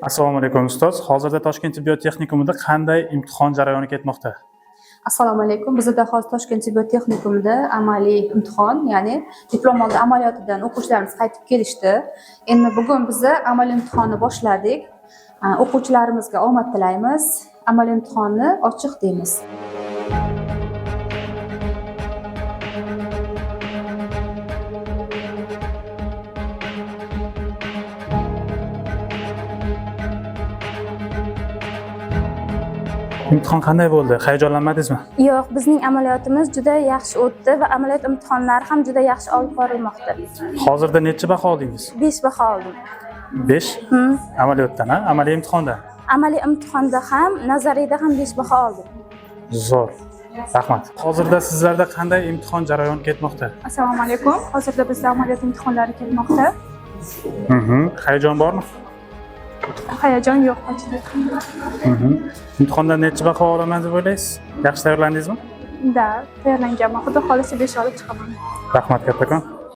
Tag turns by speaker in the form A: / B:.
A: Assalomu alaykum, ustoz. Hozirda Toshkent tibbiyot texnikumida qanday imtihon jarayoni ketmoqda?
B: Assalomu alaykum. Bizda hozir Toshkent tibbiyot texnikumida amaliy imtihon, ya'ni diplom oldi amaliyotidan o'quvchilarimiz qaytib kelishdi. Endi bugun biza amaliy imtihonni boshladik. O'quvchilarimizga omad tilaymiz. Amaliy imtihonni ochiq deymiz.
A: Imtihon qanday bo'ldi? Hayajonlanmadingizmi?
C: Yo'q, bizning amaliyotimiz juda yaxshi o'tdi va amaliyot imtihonlari ham juda yaxshi olib borilmoqda.
A: Hozirda necha baho oldingiz?
C: 5 baho oldim.
A: 5 amaliyotdan, ha? Amaliy imtihonda.
C: Amaliy imtihonda ham, nazariyda ham 5 baho oldim.
A: Zo'r. Rahmat. Hozirda sizlarda qanday imtihon jarayoni ketmoqda?
D: Assalomu alaykum. Hozirda bizda amaliyot imtihonlari ketmoqda.
A: Hayajon bormi?
D: Hayajon yo'q почти.
A: Imtihondan necha baho olaman deb o'ylaysiz? Yaxshi tayyorlandingizmi?
D: Да, tayyorlanganman. Xudo xohlasa 5 olib chiqaman.
A: Rahmat kattakon.